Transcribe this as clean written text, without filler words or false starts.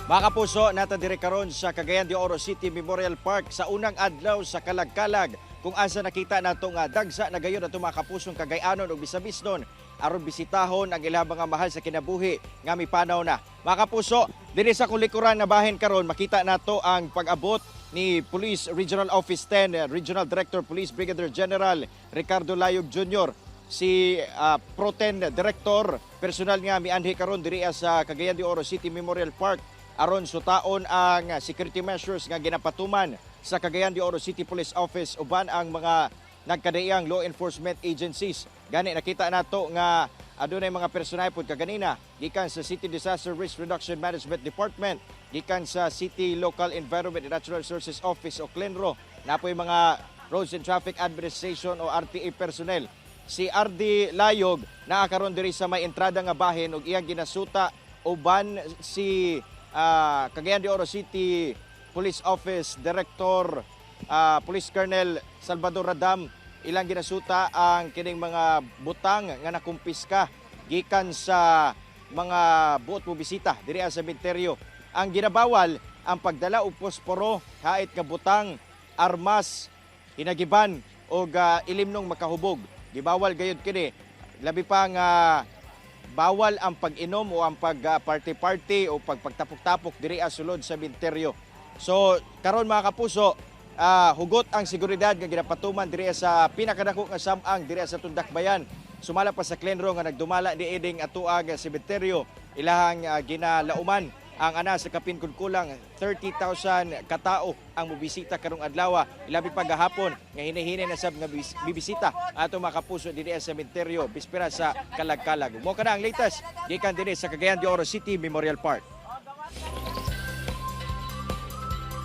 Mga kapuso, naa ta diri karon sa Cagayan de Oro City Memorial Park sa unang adlaw sa Kalagkalag, kung asa nakita nato nga dagsa na gayon ato, mga kapusong Cagayanon ug Misamisnon, aron bisitahon ang ilang mga mahal sa kinabuhi nga mipanaw na. Mga kapuso, dinhi sa kulikuran na bahin karon, makita nato ang pag-abot ni Police Regional Office 10 Regional Director Police Brigadier General Ricardo Layog Jr., si Proten Director personal nga mianhi karon diri sa Cagayan de Oro City Memorial Park aron sutaon ang security measures nga ginapatuman sa Cagayan de Oro City Police Office uban ang mga nagkadaiyang law enforcement agencies. Gani nakita nato nga adunay mga personahe pod kaganina gikan sa City Disaster Risk Reduction Management Department, gikan sa City Local Environment and Natural Resources Office o CLENRO, naa poy mga Roads and Traffic Administration o RTA personnel. Si RD Layog naa karon diri sa may entrada nga bahin ug iyang ginasuta uban si Cagayan de Oro City Police Office Director Police Colonel Salvador Radam. Ilang ginasuta ang kining mga butang nga nakumpiska gikan sa mga buot mo bisita diri sa sementeryo. Ang ginabawal ang pagdala og posporo, hait nga butang, armas, hinagiban og ilimnong makahubog. Gibawal gayud kini. Labi pa nga bawal ang pag-inom o ang pag-party-party o pagpagtapok-tapok diri sulod sa sementeryo. So karon, mga kapuso, hugot ang seguridad nga ginapatuman diri sa pinakadako nga samang diri sa Dakbayan. Sumala pa sa Clenro nga nagdumala niining atoang sementeryo, ilahang ginalauman ang ana sa kapin kun kulang 30,000 katao ang mobisita karong adlaw, ilabi pa gahapon nga hinihini na sab nga bibisita ato, mga kapuso, dinhi sa sementeryo bispera sa Kalagkalag. Mao kana ang latest gikan dinhi sa Cagayan de Oro City Memorial Park.